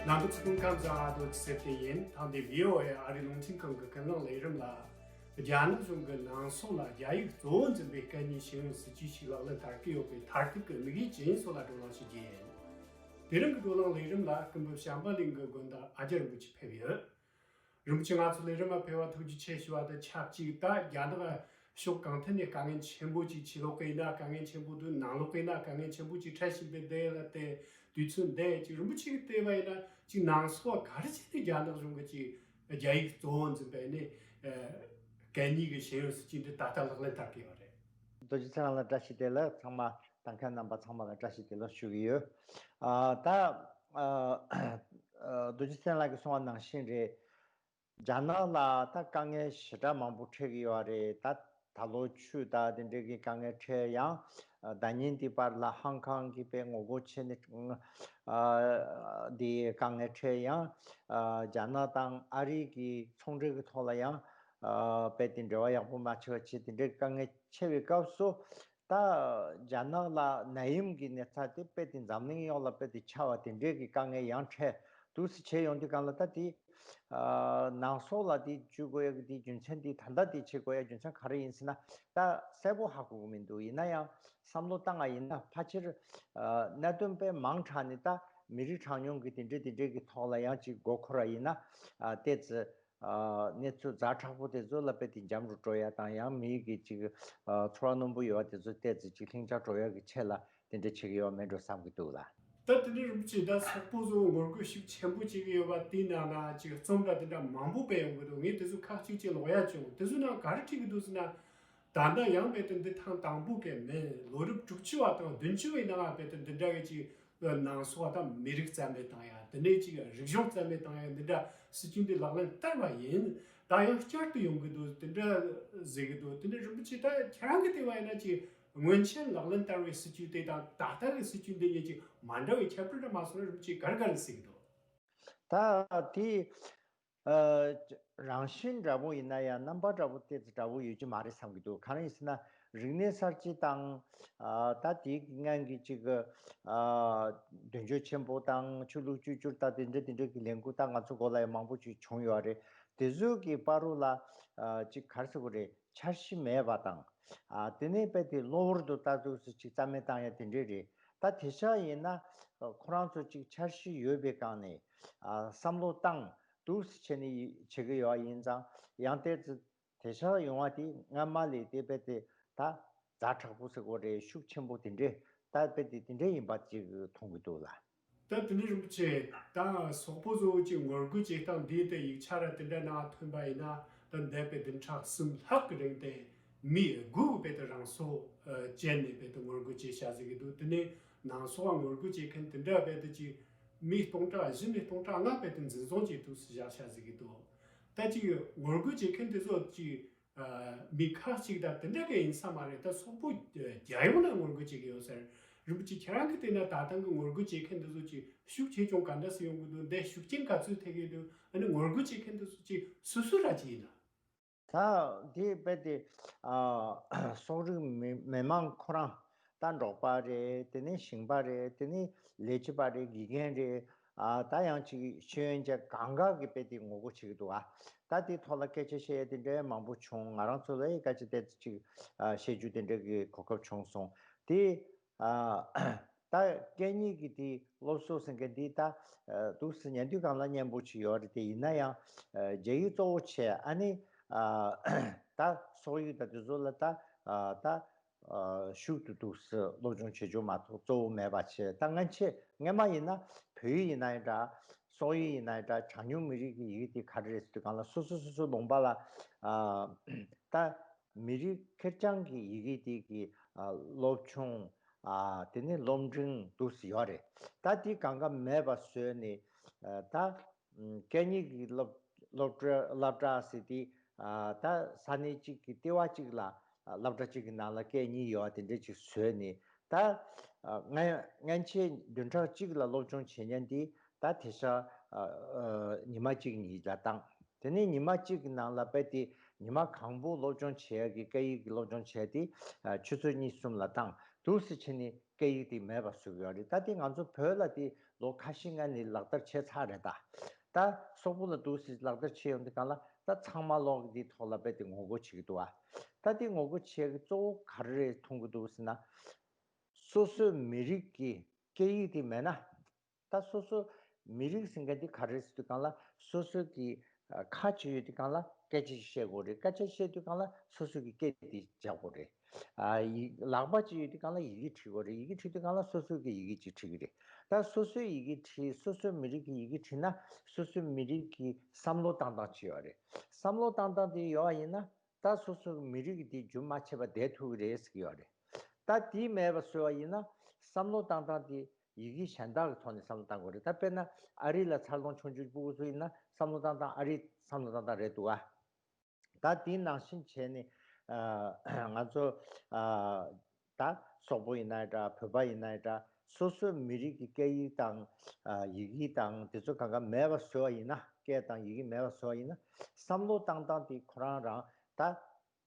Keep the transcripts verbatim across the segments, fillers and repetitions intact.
རྣམ་པ་ཚོ་སྐུ་ཁམས་བཟང་། ཨ་རྡོ་རྗེ་ཚེ་བརྟན་ཡིན། ཐེངས་འདིའི་བྷི་ཨོ་ཨེ་ཨ་རིའི་རླུང་འཕྲིན་ཁང་གི་ཀུན་གླེང་ལས་རིམ་ལ། རྒྱ་ནག་གཞུང་གི་ནང་སོག་ལ་རྒྱ་ཡིག་གཙོ་བོ་འཛིན་པའི་སྐད་གཉིས་ཤེས་ཡོན་སྲིད་ཇུས་ཤིག་ལག་ལེན་བསྟར་གྱི་ཡོད་པའི་མཐར་ཐུག་གི་དམིགས་ཡུལ་ཅི་ཡིན་སོགས་ལ་བགྲོ་གླེང་ཞུ་རྒྱུ་ཡིན། དེ་རིང་གི་བགྲོ་གླེང་ལས་རིམ་ལ་སྐུ་འབུམ་བྱམས་པ་གླིང་གི་དགོན་བདག་ཨ་ཇོ་རིན་པོ་ཆེ་ཕེབས་ཡོད། རིན་པོ་ཆེ་ང་ཚོའི་ལས་རིམ་ལ་ཕེབས་པར་ཐུགས་རྗེ་ཆེ་ཞུ་བ་དང་ཆབས་ཅིག་ད་རྒྱ་ནག་ཕྱོགས་གང་ཐད་ནས་དཀའ་ངལ་ཆེན་པོ་ཅིག་ཕྱི་ལོགས་ཀྱི་ཡིན་ན་དཀའ་ངལ་ཆེན་པོ་འདུག་ནང་ལོགས་ཀྱི་ཡིན་ན་དཀའ་ངལ་ཆེན་པོ་ཅིག་འཕྲད་བཞིན་པའི་དེ་ལ་བལྟས་དུས་ཚོད་འདི་ཅིག་རིན་པོ་ཆེ་གིས་བལྟས་པ་ཡིན་ན་ཅིག་ནང་སོག་ག་རེ་བྱས་ནས་རྒྱ་ནག་གཞུང་གིས་ཅིག་རྒྱ་ཡིག་གཙོ་བོ་འཛིན་པའི་ནི་སྐད་གཉིས་ཀྱི་ཤེས་ཡོན་སྲིད་ཇུས་འདི་ད་ལྟ་ལག་ལེན་བསྟར་གྱི་ཡོད་རེད། རྡོ་རྗེ་ཚེ་རིང་ལགས་བཀྲ་ཤིས་བདེ་ལེགས། ཚང་མ་ལྟ་མཁན་རྣམ་པ་ཚང་མ་ལ་བཀྲ་ཤིས་བདེ་ལེགས་ཞུ་གི་ཡོད། ཨ་ད་ཨ་རྡོ་རྗེ་ཚེ་རིང་ལགས་ཀྱིས་གསུངས་པ་ནང་བཞིན་རེད། རྒྱ་ནག་ལ་ད་དཀའ་ངལ་ཞེ་དྲག་མང་པོ་འཕྲད་ཀྱི་ཡོད་རེད། ད་ད་ལོ་ཆུ་ད་དེ་འདྲའི་གི་དཀའ་ངལ་འཕྲད་ཡང་ཟླ་ཉིན་འདི་བར་ལ་ཧང་ཀང་གི་དཔེ་ངོ་རྒོལ་བྱས་ནས་ཨ་དེ་དཀའ་ངལ་འཕྲད་ཡང་ཨ་རྒྱ་ནག་དང་ཨ་རི་གི་ཚོང་འབྲེལ་གྱི་ཐོག་ལ་ཡང་ཨ་དཔེ་དེ་འབྲེལ་བ་ཡག་པོ་མ་བྱས་པ་བྱས་དེ་འདྲའི་དཀའ་ངལ་འཕྲད་པའི་སྐབས་སུ། ད་རྒྱ་ནག་ལ་ནད་ཡམས་ཀྱི་ནད་ཚ་དེ་དཔེ་དེ་འཛམ་གླིང་ཡོངས་ལ་དཔེ་དེ་ཁྱབ་པ་དེ་འདྲའི་གི་དཀའ་ངལ་ཡང་འཕྲད་འདུག་སེ་བྱས་ཡོང་དུས་སྒང་ལ་ད་དེ་ཨ་ནང་སོག་ལ་དེ་བཅོལ་དགོས་ཡག་གི་དེ་རྒྱུ་མཚན་དེ་ད་ལྟ་དེ་བྱེད་དགོས་ཡག་རྒྱུ་མཚན་ག་རེ་ཡིན་ཟེར་ན་ད་གསལ་པོ་ཧ་གོ་གི་མི་འདུག་ཡིན་ན་ཡང་བསམ་བློ་བཏང་བ་ཡིན་ན་ཕལ་ཆེར་ཨ་གནད་དོན་དཔེ་མང་དྲགས་ནས་ད་མི་རིགས་གྲངས་ཉུང་གི་དེ་འདྲའི་དེ་འདྲའི་གི་ཐོག་ལ་ཡང་ཅིག་མགོ་འཁོར་བ་ཡིན་ན་ཨ་ཏོག་ཙམ། ཨ་གནས་ཚུལ་ཛ་དྲག་པོ་དེ་ཚོ་ལ་དཔེ་དེ་འཇམ་རུ་འགྲོ་ཡ་དང་ཡང་མི་གི་ཅིག་ཨ་ཚོར་བ་རྣོན་པོ་ཡོད་པ་དེ་ཚོ་ཏོག་ཙམ་ཅིག་ལྷིང་འཇགས་འགྲོ་ཡ་གི་ཆེད་ལ་དེ་འདྲ་བྱེད་ཀྱི་ཡོད་མེད་འགྲོ་བསམ་གྱི་འདུག་ལ། ད་དེ་འདྲ་རིན་པོ་ཆེ་ད་སོག་པོ་ཚོ་ངོ་རྒོལ་ཤུགས་ཆེན་པོ་བྱེད་ཀྱི་ཡོད་པ་དེའི་ནང་ན་ཅིག་རྩོམ་པ་དེ་འདྲ་མང་པོ་སྤེལ་ཡོང་གི་འདུག་ངས་དེ་ཚོ་ཁག་ཅིག་ཅིག་ཀློག་ཡ་བྱུང་། དེ་ཚོའི་ནང་ག་རེ་བྲིས་ཀྱི་འདུག་ཟེར་ན། ད་ལྟ་ཡང་རྦད་དེ་འདི་ཐེངས་དང་པོ་གས་མིན། ལོ་རབས་དྲུག་ཅུ་བ་དང་བདུན་ཅུ་བའི་ནང་རྦད་དེ་འདི་འདྲ་གི་ཅིག་ནང་སོག་དང་མི་རིགས་རྩ་མེད་བཏང་ཡ། དེ་ནས་ཅིག་རིག་གཞུང་རྩ་མེད་བཏང་ཡ། འདི་འདྲ་སྲིད་ཇུས་འདི་ལག་ལེན་བསྟར་བ་ཡིན། ད་ཡང་བསྐྱར་དུ་ཡོང་གི་འདུག་དེ་འདྲ་ཟེར་གི་འདུག་དེ་འདྲ་རིན་པོ་ཆེ་ད་ཁྱེད་རང་གི་ལྟ་བ་ཡིན་ན་ཅིག་སྔོན་ཆད་ལག་ལེན་བསྟར་བའི་སྲིད་ཇུས་དེ་དང་ད་ལྟ་གི་སྲིད་ཇུས་འདི་གཉིས་ཅིག་མ་འདྲ་བའི་ཁྱད་པར་འདྲ་མ་སོང་ན་རིན་པོ་ཆེ་ག་རེ་ག་རེ་ཟེར་གི་འདུག་ད་དེ། ཨ་རང་བཞིན་འདྲ་པོ་ཡིན་ན་ཡང་རྣམ་པ་འདྲ་པོ་ཏོག་ཙམ་འདྲ་པོ་ཡོད་ཀྱི་མ་རེད་བསམ་གྱི་འདུག་གང་རེད་ཟེར་ན་རིག་གནས་གསར་བརྗེ་དང་ཨ་ད་དེའི་སྔོན་གྱི་ཅིག་ཨ་མདུན་སྐྱོད་ཆེན་པོ་དང་ཆོས་ལུགས་བཅོས་བསྒྱུར་དང་དེ་འདྲ་དེ་འདྲ་གི་ལས་འགུལ་ད་ང་ཚོ་མགོ་ལ་ཡང་མང་པོ་ཅིག་བྱུང་ཡོད་རེད། དེ་ཚོ་གི་བར་དུ་ལ་ཨ་ཅིག་ག་རེ་ཟེར་དགོས་རེད། འཆར་གཞི་མེད་པ་དང་། ཨ་དེ་ནས་དཔེ་དེ་གློ་བུར་དུ་ལྟ་འདུག་སེ་ཅིག་རྩ་མེད་བཏང་ཡ་དེ་འདྲས་རེད། ད་དེ་ཤ་ཡིན་ན་ཁོ་རང་ཚོ་ཅིག་འཆར་གཞི་ཡོད་པའི་སྒང་ནས་ཨ་བསམ་བློ་བཏང་འདུག་སེ་བྱས་ནས་བྱེད་ཀྱི་ཡོད་ཡིན་ཙང་ཡང་ཏོག་ཙམ་དེ་ཤ་ཡོང་བ་དེ་སྔ་མ་ལས་དེ་དཔེ་དེ་ད་ཛ་དྲག་པོ་ཟེར་དགོས་རེད། ཤུགས་ཆེན་པོ་དེ་འདྲས་ད་དཔེ་དེ་དེ་འདྲས་ཡིན་པ་ཅིག་མཐོང་གི་འདུག་ལ། ད་དེ་ནས་རིན་པོ་ཆེ་ད་སོག་པོ་ཚོ་ཅིག་ངོ་རྒོལ་བྱེད་སྟངས་འདི་དེ་ཡིག་ཆ་ར་དེ་འདྲ་ནང་ཐོན་པ་ཡིན་ན་ད་འདས་པའི་བདུན་ཕྲག་གསུམ་ལྷག་གི་རིང་དེ་མི་དགུ་རྦད་དེ་རང་སྲོག་བཅད་ནས་རྦད་དེ་ངོ་རྒོལ་བྱས་བཞག་ཟེར་གི་འདུག་དེ་ནས་ནང་སོག་པ་ངོ་རྒོལ་བྱེད་མཁན་དེ་འདྲ་རྦད་དེ་ཅིག་མི་སྟོང་ཕྲག་བཞི་ནས་སྟོང་ཕྲག་ལྔ་རྦད་དེ་འཛིན་བཟུང་བྱས་འདུག་ཟེར་བཞག་བཞག་ཟེར་གི་འདུག་ད་ཅིག་ངོ་རྒོལ་བྱེད་མཁན་དེ་ཚོ་ཅིག་ཨ་མི་ཁག་ཅིག་དང་དེ་འདྲ་གི་ཡིན་ས་མ་རེད། ད་སོག་པོ་རྒྱལ་ཡོངས་ནས་ངོ་རྒོལ་བྱེད་ཀྱི་ཡོད་ཟེར། རིན་པོ་ཆེ་ཁྱེད་རང་གི་བལྟས་ན་ད་ཐེངས་ཀྱི་ངོ་རྒོལ་བྱེད་མཁན་འདི་ཚོ་ཅིག་ཤུགས་ཆེ་ཆུང་ག་འདྲ་སེ་ཡོང་གི་འདུག་འདི་ཤུགས་རྐྱེན་ག་ཚོད་ཐེབས་ཀྱི་འདུག་ཨ་ནི་ངོ་རྒོལ་བྱེད་མཁན་འདི་ཚོ་ཅིག་སུ་སུ་ར་ཅིག་ཡིན་ན། ད་འདི་རྦད་དེ་ཨ་སོག་རིགས་མི་མི་མང་ཁོ་རང་ད་འབྲོག་པ་རེད། དེ་ནས་ཞིང་པ་རེད། དེ་ནས་ལས་བྱེད་པ་རེད། དགེ་རྒན་རེད། ཨ་ད་ཡང་ཅིག་ཤེས་ཡོན་ཅན་གང་ག་གི་དཔེ་དེ་ངོ་རྒོལ་བྱེད་ཀྱི་འདུག་ཨ་ད་དེ་ཐོག་ལ་སྐད་ཆ་བཤད་ཡས་དེ་འདྲའི་མང་པོ་བྱུང་། ང་རང་ཚོ་ལ་ཡི་སྐད་ཆ་དེ་ཅིག་ཨ་བཤད་རྒྱུ་དེ་འདྲ་གི་གོ་སྐབས་བྱུང་སོང་། དེ་ཨ་ད་སྐད་གཉིས་ཀྱི་དེ་སློབ་གསོ་ཟེར་མཁན་དེ་ད་ཨ་འདུག་སེ་ཉན་དུས་སྒང་ལ་སྙན་པོ་ཅིག་ཡོད་རེད། དེ་ཡིན་ན་ཡང་ཨ་རྒྱ་ཡིག་གཙོ་བོ་བྱས་ཨ་ནི་ཨ་ད་སོག་ཡིག་དང་དེ་ཚོ་ལ་ད་ཨ་ད། ཨ་ཤུགས་ཏུ་འདུག་སེ་སློབ་སྦྱོང་བྱེད་རྒྱུ་མ་གཏོགས་གཙོ་བོ་མེད་པ་བྱས། ད་སྔན་ཆད་སྔན་མ་ཡིན་ན་བོད་ཡིག་ཡིན་ན་ཡང་འདྲ། སོག་ཡིག་ཡིན་ན་ཡང་འདྲ། གྲངས་ཉུང་མི་རིགས་ཀྱི་ཡི་གེ་དེ་ག་རེ་རེད་ཟེར་དུས་སྒང་ལ་སོ་སོ་སོ་སོའི་ལུང་པ་ལ་ཨ་ད་མི་རིགས་ཁེར་རྐྱང་གི་ཡི་གེ་དེ་གི་ཨ་སློབ་ཆུང་ཨ་དེ་ནས་སློབ་འབྲིང་འདུག་སེ་ཡོད་རེད། ད་དེ་གང་ག་མེད་པ་བཟོས་ནས་ཨ་ད། སྐད་གཉིས་ཀྱི་སློབ་སློབ་གྲྭ་སློབ་གྲྭ་ཟེར་དེ་ཨ་ད་ས་གནས་གཅིག་གི་ལྟེ་བ་གཅིག་ལ་ཨ་སློབ་གྲྭ་གཅིག་གི་ནང་ལ་སྐད་གཉིས་ཡོད་པ་དེ་འདྲ་ཅིག་བཟོས་ནས་ད་ཨ་སྔ་སྔན་ཆད་བདུན་ཕྲག་གཅིག་ལ་སློབ་སྦྱོང་བྱེད་མཁན་དེ་ད་དེང་སང་ཨ་ཨ་ཉི་མ་གཅིག་གཉིས་ལ་བཏང་། དེ་ནས་ཉི་མ་གཅིག་གི་ནང་ལ་རྦད་དེ་ཉི་མ་གང་པོ་སློབ་སྦྱོང་བྱེད་ཡག་གི་སྐད་ཡིག་གི་སློབ་སྦྱོང་བྱས་ཏེ་ཨ་ཆུ་ཚོད་གཉིས་གསུམ་ལ་བཏང་འདུག་སེ་བྱས་ནས། སྐད་ཡིག་དེ་མེད་པ་བཟོ་གི་ཡོད་རེད། ད་དེ་ང་ཚོ་བོད་ལ་དེ་ ལོ་ཁ་ཤས་སྔ་ནས་ལག་བསྟར་བྱས་ཚར་རེད་ད། ད་སོག་པོ་ལ་འདུག་སེ་ལག་བསྟར་བྱས་ཡོང་དུས་སྒང་ལ་ད་ཚང་མ་ལོག་གི་འདིའི་ཐོག་ལ་རྦད་དེ་ངོ་རྒོལ་བྱེད་ཀྱི་འདུག་ཨ། ད་དེ་ངོ་རྒོལ་བྱེད་ཀྱི་གཙོ་བོ་ག་རེ་རེད་མཐོང་གི་འདུག་ཟེར་ན། སོ་སོའི་མི་རིགས་ཀྱི་སྐད་ཡིག་དེ་མེད་ན། ད་སོ་སོ་མི་རིགས་ཟེར་མཁན་དེ་ག་རེ་ཟེར་དུས་སྒང་ལ་སོ་སོ་གི་ཨ་ཁ་ཅིག་ཡོད་དུས་སྒང་ལ་སྐད་ཆ་ཞིག་བཤད་དགོས་རེད། སྐད་ཆ་བཤད་དུས་སྒང་ལ་སོ་སོ་གི་སྐད་དེ་རྒྱག་དགོས་རེད། ཨ་ཡི་ལག་པ་ཅིག་ཡོད་དུས་སྒང་ལ་ཡི་གེ་བྲིས་དགོས་རེད། ཡི་གེ་བྲིས་དུས་སྒང་ལ་སོ་སོ་གི་ཡི་གེ་ཅིག་བྲིས་ཀྱི་རེད། ད་སོ་སོའི་ཡི་གེ་བྲིས། སོ་སོའི་མི་རིགས་ཀྱི་ཡི་གེ་བྲིས་ན་སོ་སོའི་མི་རིགས་ཀྱི་བསམ་བློ་བཏང་སྟངས་ཅིག་ཡོད་རེད། བསམ་བློ་བཏང་སྟངས་དེ་ཡོད་པ་ཡིན་ན། ད་སོ་སོའི་མི་རིགས་ཀྱི་དེ་རྒྱུན་མ་ཆད་པ་བསྡད་ཐུབ་ཀྱི་རེད་ཟེར་གྱི་ཡོད་རེད། ད་དེ་མེད་པ་བཟོ་བ་ཡིན་ན་བསམ་བློ་བཏང་སྟངས་དེ་ཡི་གེ་གཞན་དག་གི་ཐོག་ནས་བསམ་བློ་བཏང་དགོས་རེད། ད་དཔེར་ན་ཨ་རི་ལ་འཚར་ལོངས་བྱུང་བྱུང་སྤུ་གུ་ཚོ་ཡིན་ན་བསམ་བློ་བཏང་སྟངས་ཨ་རིའི་བསམ་བློ་བཏང་སྟངས་རེད་འདུག་ཨ། ད་དེ་ནང་བཞིན་བྱས་ནས་ཨ་ང་ཚོ་ཨ་ད་སོག་པོ་ཡིན་ན་འདྲ། བོད་པ་ཡིན་ན་འདྲ། སོ་སོའི་མི་རིགས་ཀྱི་སྐད་ཡིག་དང་ཨ་ཡི་གེ་དང་དེ་ཚོ་གང་ག་མེད་པ་བཟོས་པ་ཡིན་ན། སྐད་དང་ཡི་གེ་མེད་པ་བཟོས་པ་ཡིན་ན་བསམ་བློ་བཏང་སྟངས་དེ་ཁོ་རང་རང་ད་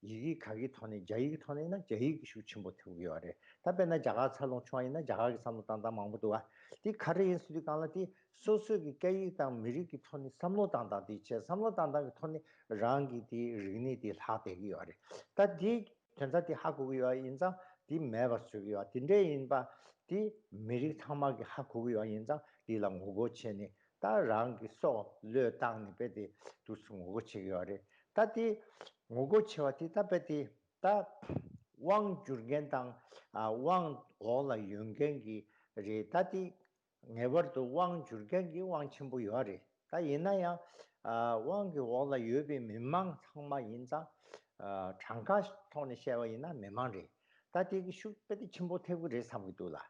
ཡི་གེ་ག་གི་ཐོག་ནས། རྒྱ་ཡིག་གི་ཐོག་ནས་ཡིན་ན་རྒྱ་ཡིག་གི་ཤུགས་ཆེན་པོ་ཐེབས་ཀྱི་ཡོད་རེད། ད་དཔེར་ན་རྒྱ་གར་འཚར་ལོངས་བྱུང་བ་ཡིན་ན་རྒྱ་གར་གྱི་བསམ་བློ་བཏང་སྟངས་མང་པོ་འདུག་བ། དེ་ག་རེ་ཡིན་ཟེར་དུས་སྒང་ལ་དེ་སོ་སོའི་གི་སྐད་ཡིག་དང་མི་རིགས་ཀྱི་ཐོག་ནས་བསམ་བློ་བཏང་སྟངས་དེ་བྱས། བསམ་བློ་བཏང་སྟངས་ཀྱི་ཐོག་ནས་རང་གི་དེ་རིག་གནས་དེ་ལྷག་བསྡད་ཀྱི་ཡོད་རེད། ད་དེ་དོན་དག་དེ་ཧ་གོ་གི་ཡོད་ཡིན་ཙང་དེ་མེད་པ་བཟོ་གི་ཡོད། དེ་འདྲ་ཡིན་པ་དེ་མི་རིགས་ཚང་མ་གི་ཧ་གོ་གི་ཡོད་ཡིན་ཙང་དེ་ལ་ངོ་རྒོལ་བྱས་ནས་ད་རང་གི་སྲོག་བློས་བཏང་ནས་རྦད་དེ་འདུག་སེ་ངོ་རྒོལ་བྱེད་ཀྱི་ཡོད་རེད། ད་དེ་ངོ་རྒོལ་བྱེད་པ་དེ་ད་རྦད་དེ་ད་དབང་བསྒྱུར་མཁན་དང་ཨ་དབང་འོག་ལ་ཡོད་མཁན་གྱི་རེད། ད་དེ་ངེས་པར་དུ་དབང་བསྒྱུར་མཁན་གྱི་དབང་ཆེན་པོ་ཡོད་རེད། ད་ཡིན་ན་ཡང་ཨ་དབང་གི་འོག་ལ་ཡོད་པའི་མི་མང་ཚང་མ་ཡིན་ཙང་། ཨ་གྲངས་ཀ་ཐོག་ནས་བཤད་པ་ཡིན་ན་མི་མང་རེད། ད་དེ་གི་ཤུགས་དཔེ་དེ་ཆེན་པོ་ཐེབས་ཀྱི་རེད་བསམ་གྱི་འདུག་ལ།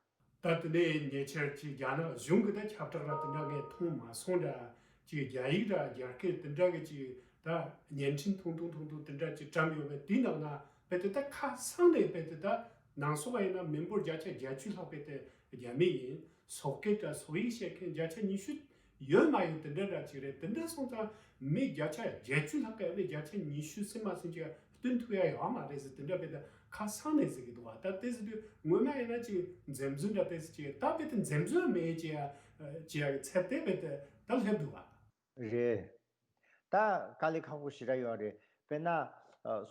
ད་དེ་ནས་ཉེ་ཆར་གྱི་རྒྱ་ནག་གཞུང་གི་ད་ཁྱབ་བསྒྲགས་ར་དེ་འདྲ་ངས་མཐོང་མ་སོང་འདྲ། ཅིག་རྒྱ་ཡིག་ར་རྒྱ་སྐད་དེ་འདྲ་གི་ཅིག་ད་བརྙན་འཕྲིན་ཐུང་ཐུང་ཐུང་ཐུང་དེ་འདྲ་ཅིག་བཀྲམ་ཡོད་པས། དེའི་ནང་ན་རྦད་དེ་ད་ཁ་སང་ནས་རྦད་དེ་ད་ནང་སོག་པ་ཡིན་ན་མི་འབོར་བརྒྱ་ཆ་བརྒྱད་ཅུ་ལྷག་རྦད་དེ་རྒྱ་མི་ཡིན། སོག་སྐད་དང་སོག་ཡིག་བཤད་མཁན་བརྒྱ་ཆ་ཉི་ཤུ་ཡོད་མ་ཡོད་དེ་འདྲ་འདྲ་ཅིག་རེད། དེ་འདྲ་སོང་ཙང་མི་བརྒྱ་ཆ་བརྒྱད་ཅུ་ལྷག་གི་ཨ་ནི་བརྒྱ་ཆ་ཉི་ཤུ་ཟིན་མ་ཟིན་ཅིག་སྟོན་ཐུབ་ཡ་ཡོད་མ་རེད་ཟེར། དེ་འདྲ་རྦད་དེ་ཁ་སང་ནས་ཟེར་གི་འདུག་བ། ད་དེ་ཟེར་དུས་སྔོན་མ་ཡིན་ན་ཅིག་འཛེམ་ཟོན་འདྲ་དེ་ཟེར་ཅིག་ད་རྦད་དེ་འཛེམ་ཟོན་མེད་ཅེས་ཅེས་ཡ་གི་ཚད་དེ་རྦད་དེ་ད་སླེབས་འདུག་བ། རེད། ད་དཀའ་ལས་ཁག་པོ་ཞེ་དྲག་ཡོད་རེད། དཔེར་ན་ཨ་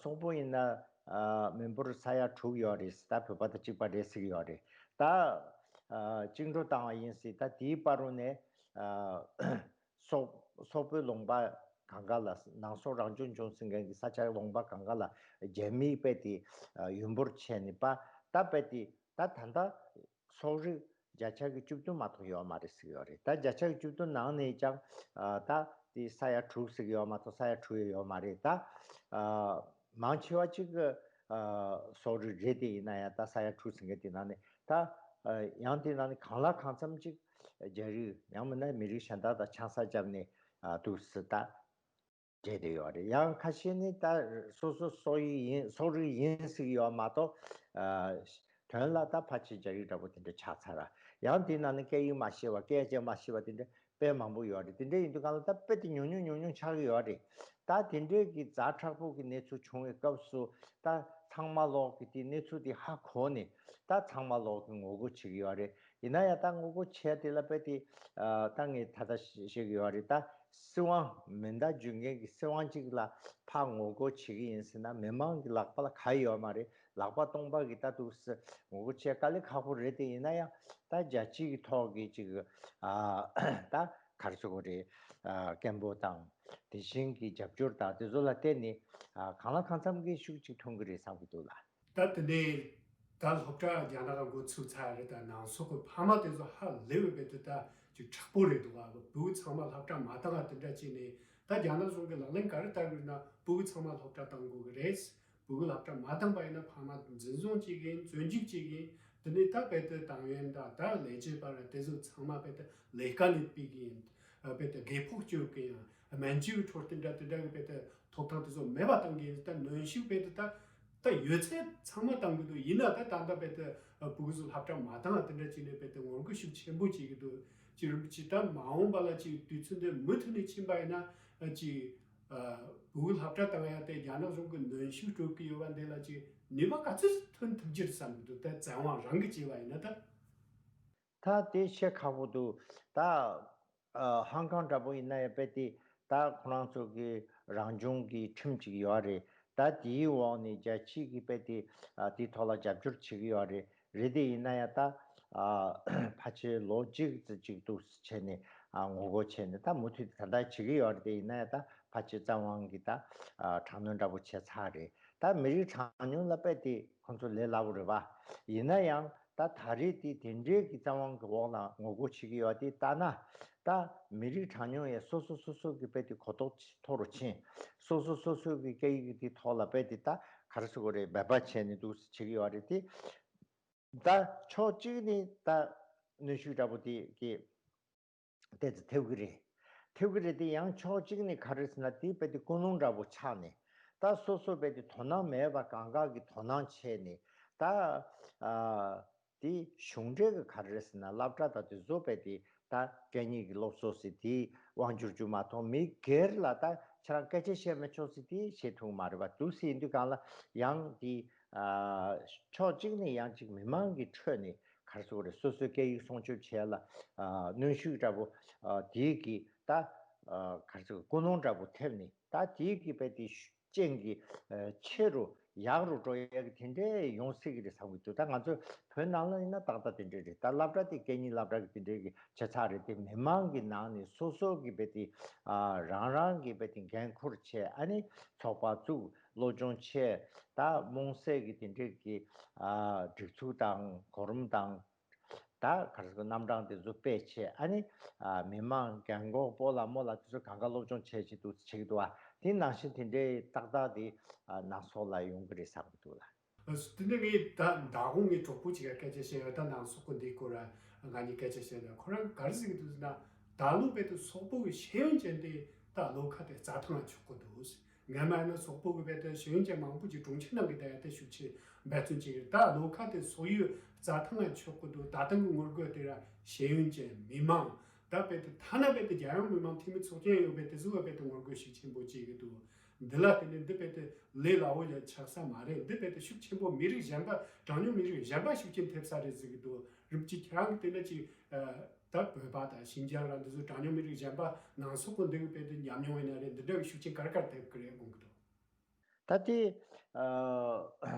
སོག་པོ་ཡིན་ན་ཨ་མི་འབོར་ས་ཡ་དྲུག་ཡོད་རེད། ད་བོད་པ་དང་གཅིག་པ་རེད་ཟེར་གི་ཡོད་རེད། ད་ཨ་བཅིངས་འགྲོལ་བཏང་བ་ཡིན་ཟེར། ད་དེའི་བར་རུ་ནས་ཨ་སོག་སོག་པོའི་ལུང་པ་གང་ག་ལ། ནང་སོག་རང་སྐྱོང་ལྗོངས་ཟེར་མཁན་གྱི་ས་ཆ་ལུང་པ་གང་ག་ལ་རྒྱ་མིའི་རྦད་དེ་ཨ་ཡུལ་འབོར་བྱས་ནས་པ། ད་རྦད་དེ་ད་ད་ལྟ་སོག་རིགས་བརྒྱ་ཆ་གི་བཅུ་བདུན་མ་གཏོགས་ཡོད་མ་རེད་ཟེར་གྱི་ཡོད་རེད། ད་བརྒྱ་ཆ་གི་བཅུ་བདུན་ནང་ནས་ཀྱང་ཨ་ད་དེ་ས་ཡ་དྲུག་ཟེར་གྱི་ཡོད་མ་གཏོགས་ས་ཡ་དྲུག་ཡང་ཡོད་མ་རེད། ད་ཨ་མང་ཆེ་བ་གཅིག་གི་ཨ་སོག་རིགས་རེད། དེ་ཡིན་ན་ཡང་ད་ས་ཡ་དྲུག་ཟེར་མཁན་དེ་ནང་ནས་ད་ཨ་ཡང་དེ་ནང་ནས་གང་ལ་གང་འཚམ་གཅིག་རྒྱ་རིགས་ཡང་མིན་ན་མི་རིགས་གཞན་དག་དང་ཆང་ས་བརྒྱབ་ནས་ཨ་འདུག་སེ་ད། བྲིས་ཏེ་ཡོད་རེད། ཡང་ཁ་ཤས་ནི་ད་སོ་སོ་སོག་ཡིག་ཡིན། སོག་རིགས་ཡིན་ཟེར་གྱི་ཡོད་མ་གཏོགས་ཨ་དོན་ལ་ད་ཕལ་ཆེར་རྒྱ་རིགས་འདྲ་པོ་དེ་འདྲ་ཆགས་ཚར་ར། ཡང་དེ་ནང་ནས་སྐད་ཡིག་མ་ཤེས་པ། སྐད་ཆ་མ་ཤེས་པ་དེ་འདྲ་དཔེ་མང་པོ་ཡོད་རེད། དེ་འདྲ་ཡིན་དུས་སྒང་ལ་ད་དཔེ་དེ་ཉུང་ཉུང་ཉུང་ཉུང་ཆགས་ཀྱི་ཡོད་རེད། ད་དེ་འདྲའི་གི་ཛ་དྲག་པོ་གི་གནས་ཚུལ་བྱུང་བའི་སྐབས་སུ་ད་ཚང་མ་ལོག་གི་དེ་གནས་ཚུལ་དེ་ཧ་གོ་ནས་ད་ཚང་མ་ལོག་གི་ངོ་རྒོལ་བྱེད་ཀྱི་ཡོད་རེད། ཡིན་ན་ཡང་ད་ངོ་རྒོལ་བྱས་དེ་ལ་དཔེ་དེ་ཨ་ད་ངས་ད་ལྟ་བཤད་ཀྱི་ཡོད་རེད། ད་སྲིད་དབང་མེ་མདའ་འཇུ་མཁན་གྱི་སྲིད་དབང་གཅིག་ལ་ཕར་ངོ་རྒོལ་བྱེད་ཀྱི་ཡིན་ཟེར་ན་མི་མང་གི་ལག་པ་ལ་ག་ཡོད་མ་རེད། ལག་པ་སྟོང་པ་གི་ད་འདུག་སེ་ངོ་རྒོལ་བྱེད་དཀའ་ལས་ཁག་པོ་རེད། དེ་ཡིན་ན་ཡང་ད་རྒྱལ་སྤྱི་གི་ཐོག་གི་ཅིག་ཨ་ད་ག་རེ་ཟེར་དགོས་རེད། ཨ་སྐད་འབོད་དང་དེ་བཞིན་གྱི་རྒྱབ་སྐྱོར་དང་དེ་ཚོ་ལ་བརྟེན་ནས་ཨ་གང་ལ་གང་འཚམ་གྱི་ཤུགས་ཅིག་ཐོན་གྱི་རེད་བསམ་གྱི་འདུག་ལ། ད་དེ་ནས་ད་སློབ་གྲྭ་རྒྱ་ནག་ག་འགོ་ཚུགས་ཚར་རེད། ད་ནང་སོག་གི་ཕ་མ་དེ་ཚོ་ཧ་ལས་པའི་རྦད་དེ་ད་ཅིག་དྲག་པོ་རེད་འདུག་ག། བུ་ཚང་མ་སློབ་གྲྭ་མ་བཏང་བ་དེ་འདྲ་བྱས་ནས་ད་རྒྱ་ནག་གཞུང་གི་ལག་ལེན་ག་རེ་བསྟར་གི་ཡོད་ན་བུ་ཚང་མ་སློབ་གྲྭ་བཏང་དགོས་གི་རེད། བུ་སློབ་གྲྭ་མ་བཏང་པ་ཡིན་ན་ཕ་མ་འཛིན་བཟུང་བྱེད་གི་ཡིན། བཙོན་འཇུག་བྱེད་གི་ཡིན། དེ་ནས་ད་རྦད་དེ་ཏང་ཡོན་དང་ད་ལས་བྱེད་པ་ར་དེ་ཚོ་ཚང་མ་རྦད་དེ་ལས་ཀ་ནས་ཕུད་གི་ཡིན། རྦད་དེ་རྒས་ཕོགས་གཅོད་གི་ཡིན། སྨན་བཅོས་ཀྱི་འཕྲོར་དེ་འདྲ་དེ་འདྲ་གི་རྦད་དེ་ཐོབ་ཐང་དེ་ཚོ་མེད་པ་བཏང་གི་ཡིན། ད་གནོན་ཤུགས་རྦད་དེ་ད་ད་ཡོད་ཚད་ཚང་མ་བཏང་གི་འདུག། ཡིན་ན་ད་ད་ལྟ་རྦད་དེ་བུ་གུ་ཚོ་སློབ་གྲྭ་མ་བཏང་བ་དེ་འདྲ་བྱས་ནས་རྦད་དེ་ངོ་རྒོལ་ཤུགས་ཆེན་པོ་བྱེད་ཀྱི་འདུག། ཅི་རིན་པོ་ཆེ་ད་མ་འོངས་པ་ལ་ཅིག་དུས་ཚོད་འདི་མུ་མཐུད་ནས་ཕྱིན་པ་ཡིན་ན་ཅིག་བུ་གུ་སློབ་གྲྭ་བཏང་ཡ་དེ་རྒྱ་ནག་གཞུང་གི་གནོན་ཤུགས་སྤྲོད་ཀྱི་ཡོད་པ་འདི་ལ་ཅིག་ནུས་པ་ག་ཚོད་ཐོན་ཐུབ་ཀྱི་རེད་བསམ་གྱི་འདུག། ད་བཙན་དབང་རང་གིས་བྱས་པ་ཡིན་ན་ད། ད་དེ་བཤད་ཁག་པོ་འདུག་ད་ཨ་ཧང་ཀང་འདྲ་པོ་ཡིན་ན་ཡང་དཔེ་དེ་ད་ཁོ་རང་ཚོ་གི་རང་བྱུང་གི་ཁྲིམས་ཅིག་ཡོད་རེད། ད་དེའི་འོག་ནས་རྒྱལ་སྤྱི་གི་དཔེ་དེ་ཨ་དེའི་ཐོག་ལ་རྒྱབ་སྐྱོར་བྱེད་ཀྱི་ཡོད་རེད། རེད་དེ་ཡིན་ན་ཡང་ད་ཨ་ཕལ་ཆེར་ལོ་གཅིག་ཙམ་ཅིག་འདུག་བྱས་ནས་ཨ་ངོ་རྒོལ་བྱས་ནས་ད་མུ་མཐུད་དེ་ད་ལྟ་བྱེད་ཀྱི་ཡོད་རེད། དེ་ཡིན་ན་ཡང་ད་ཕལ་ཆེར་རྩ་དབང་གི་ད་ཨ་དྲག་གནོན་འདྲ་པོ་བྱས་ཚར་རེད། ད་མི་རིགས་གྲངས་ཉུང་ལ་དཔེ་དེ་ཁོང་ཚོ་ལས་སླ་པོ་རེད་པ། ཡིན་ན་ཡང་ད་ད་རེས་དེ་དེ་འདྲའི་གི་རྩ་དབང་གི་འོག་ལ་ངོ་རྒོལ་བྱེད་ཀྱི་ཡོད་དེ་ལྟ་ན། ད་མི་རིགས་གྲངས་ཉུང་ཡང་སོ་སོ་སོ་སོ་གི་དཔེ་དེ་གོ་རྟོགས་མཐོ་རུ་ཕྱིན། སོ་སོ་སོ་སོ་གི་སྐད་ཡིག་དེ་ཐོག་ལ་དཔེ་དེ་ད་ག་རེ་ཟེར་དགོས་རེད། འབད་པ་བྱས་ནས་འདུག་བྱེད་ཀྱི་ཡོད་རེད་དེ། ད་ཕྱོགས་གཅིག་ནས་ད་གནོན་ཤུགས་འདྲ་པོ་དེ་གི་ཏོག་ཙམ་ཐེབས་ཀྱི་རེད། ཐེབས་ཀྱི་རེད་དེ་ཡང་ཕྱོགས་གཅིག་ནས་ག་རེ་ཟེར་ན་དེ་དཔེ་དེ་ཀུན་སློང་འདྲ་པོ་ཆགས་ནས། ད་སོ་སོ་དཔེ་དེ་དོ་སྣང་མེད་པ་གང་ག་གི་དོ་སྣང་བྱས་ནས་ད་ཨ་དེ་གཞུང་འབྲེལ་གྱི་ག་རེ་ཟེར་ན་སློབ་གྲྭ་དང་དེ་ཚོ་དཔེ་དེ་ད་སྐད་གཉིས་ཀྱི་སློབ་གསོ་ཟེར་དེ་དབང་བསྒྱུར་རྒྱུ་མ་གཏོགས་མི་སྒེར་ལ་ད་ཁྱེད་རང་སྐད་ཆ་བཤད་མི་ཆོག་ཟེར་དེ་བཤད་ཐུབ་ཀྱི་མ་རེད་པ། འདུག་སེ་ཡིན་དུས་གང་ལ་ཡང་དེ་ཨ་ཕྱོགས་གཅིག་ནས་ཡང་གཅིག་མི་མང་གི་ཁྲོད་ནས་ག་རེ་ཟེར་དགོས་རེད། སོ་སོའི་སྐད་ཡིག་སྲུང་སྐྱོབ་བྱེད་ཡ་ལ་ཨ་གནོན་ཤུགས་འདྲ་པོ་ཨ་དེའི་གི་ད་ཨ་ག་རེ་ཟེར་དགོས། ཀུན་སློང་འདྲ་པོ་ཐེབས་ནས་ད་དེའི་གི་དཔེ་དེ་རྐྱེན་གྱིས་ཨ་ཆེ་རུ་ཡག་རུ་འགྲོ་ཡ་གི་དེ་འདྲའི་ཡོང་སྲིད་ཀྱི་རེད་བསམ་གྱི་འདུག་ད་ང་ཚོ་བོད་ནང་ལ་ཡིན་ན་ཏག་ཏག་དེ་འདྲའི་རེད། ད་སློབ་གྲྭ་དེ་སྐད་གཉིས་སློབ་གྲྭ་གི་དེ་འདྲའི་གི་བྱས་ཚར་རེད་དེ། མི་མང་གི་ནང་ནས་སོ་སོ་གི་དཔེ་དེ་ཨ་རང་རང་གི་དཔེ་དེ་འགན་འཁུར་བྱས། ཨ་ནི་ཚོགས་པ་བཙུགས། སློབ་སྦྱོང་བྱས། ད་རྨོངས་སེལ་གྱི་དེ་འདྲའི་གི་ཨ་སྒྲིག་འཛུགས་དང་གོ་རིམ་དང་། ད་ག་རེ་ཟེར་དགོས། རྣམ་གྲངས་དེ་ཚོ་སྤེལ་བྱས། ཨ་ནི་ཨ་མི་མང་རྒན་འཁོགས་སྤོ་ལགས་རྨོ་ལགས་དེ་ཚོ་གང་ག་སློབ་སྦྱོང་བྱས་བྱས་འདུག་བྱེད་ཀྱི་འདུག་བ། དེ་ནང་བཞིན་དེ་འདྲའི་ཏག་ཏག་དེ་ཨ་ནང་སོག་ལ་ཡོང་གི་རེད་བསམ་གྱི་འདུག་ལ། ཨ་དེ་ནས་ངས་ད་མདང་དགོང་ངས་གྲོགས་པོ་གཅིག་ག་སྐད་ཆ་བཤད་ཡོད། ད་ནང་སོག་གི་འདིའི་སྐོར་ལ་ང་གཉིས་སྐད་ཆ་བཤད་ན། ཁོ་རང་ག་རེ་ཟེར་གྱི་འདུག་ཟེར་ན། ད་ལོ་དཔེ་དེ་སོག་པོ་གི་ཤེས་ཡོན་ཅན་དེ་ད་ལོ་ཁ་དེ་རྩྭ་ཐང་ལ་ཆགས་ཀྱི་འདུག་སྔ་མ་ནི་སོག་པོ་གི་དཔེ་དེ་ཤེས་ཡོན་ཅན་མང་པོ་ཅིག་གྲོང་ཁྱེར་ནང་གི་ད་ཡ་དེ་ཤུགས་ཆེ་འབད་བརྩོན་བྱེད་ཀྱི་རེད། ད་ལོ་ཁ་དེ་སོག་ཡུལ་རྩྭ་ཐང་ལ་ཆགས་ཀྱི་འདུག་ད་ལྟ་གི་ངོ་རྒོལ་དེ་ར་ཤེས་ཡོན་ཅན་མི་མང་། ད་དཔེ་དེ་ཐ་ན་དཔེ་དེ་རྒྱལ་ཡོངས་མི་མང་འཐུས་མི་ཚོགས་ཆེན་ཡོད་པའི་དེ་ཚོ་ག་དཔེ་དེ་ངོ་རྒོལ་ཤུགས་ཆེན་པོ་བྱེད་ཀྱི་འདུག་འདི་ལ་བརྟེན་ནས་འདི་དཔེ་དེ་ལས་སླ་བོ་ཡང་ཆགས་ས་མ་རེད། འདི་དཔེ་དེ་ཤུགས་ཆེན་པོ་མི་རིགས་གཞན་པ་གྲངས་ཉུང་མི་རིགས་གཞན་པ་ཤུགས་རྐྱེན་ཐེབས་ས་རེད་ཟེར་གྱི་འདུག་རིམ་གྱིས་ཁྱེད་རང་གི་དེ་འདྲ་ཅིག་ཨ་ད་བོད་པ་དང་ཤིན་ཅང་ལ་འདི་ཚོ་གྲངས་ཉུང་མི་རིགས་གཞན་པ་ནང་སོག་གི་འདི་གི་དཔེ་དེ་ཉམས་མྱོང་ཡིན་ན་རེད། འདི་འདྲ་གི་ཤུགས་རྐྱེན་ག་རེ་ག་རེ་ཐེབས་ཀྱི་རེད་དགོངས་ཀྱི་འདུག་ད་དེ་ཨ་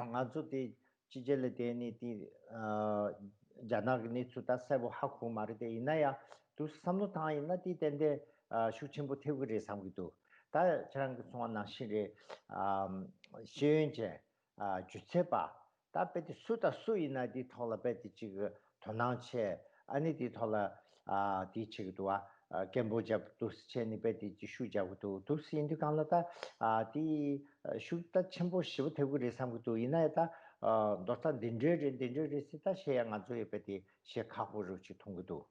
ང་ཚོ་དེ་ཕྱི་རྒྱལ་ལ་བསྡད་ནས་དེ་ཨ་རྒྱ་ནག་གི་གནས་ཚུལ་ད་གསལ་པོ་ཧ་གོ་མ་རེད་དེ། ཡིན་ན་ཡང་དུ་བསམ་བློ་བཏང་ཡིན་ན་དེ་ཏན་ཏན་ཨ་ཤུགས་ཆེན་པོ་ཐེབས་ཀྱི་རེད་བསམ་གྱི་འདུག་ད་ཁྱེད་རང་གིས་གསུངས་པ་ནང་བཞིན་རེད། ཨ་ཤེས་ཡོན་ཅན་ཨ་སྒྱུ་རྩལ་པ། ད་དཔེ་དེ་སུ་དང་སུ་ཡིན་ན་དེའི་ཐོག་ལ་དཔེ་དེ་ཅིག་དོ་སྣང་བྱས། ཨ་ནི་དེའི་ཐོག་ལ་ཨ་དེ་བྱེད་ཀྱི་འདུག་ཨ་སྐད་འབོད་རྒྱབ་འདུག་སེ་བྱས་ནས་དཔེ་དེ་ཅིག་ཤུགས་རྒྱག་གི་འདུག་འདུག་སེ་ཡིན་དུས་གང་ལ་ད་ཨ་དེ་ཤུགས་ད་ཆེན་པོ་ཞེ་པོ་ཐེབས་ཀྱི་རེད་བསམ་གྱི་འདུག་ཡིན་ན་ཡང་ད་ཨ་མདོར་ན་འདི་འདྲའི་རེད་འདི་འདྲའི་རེད་ཟེར་ད་བཤད་ཡ་ང་ཚོ་ཡི་དཔེ་དེ་བཤད་ཁག་པོ་རུ་ཅིག་མཐོང་གི་འདུག་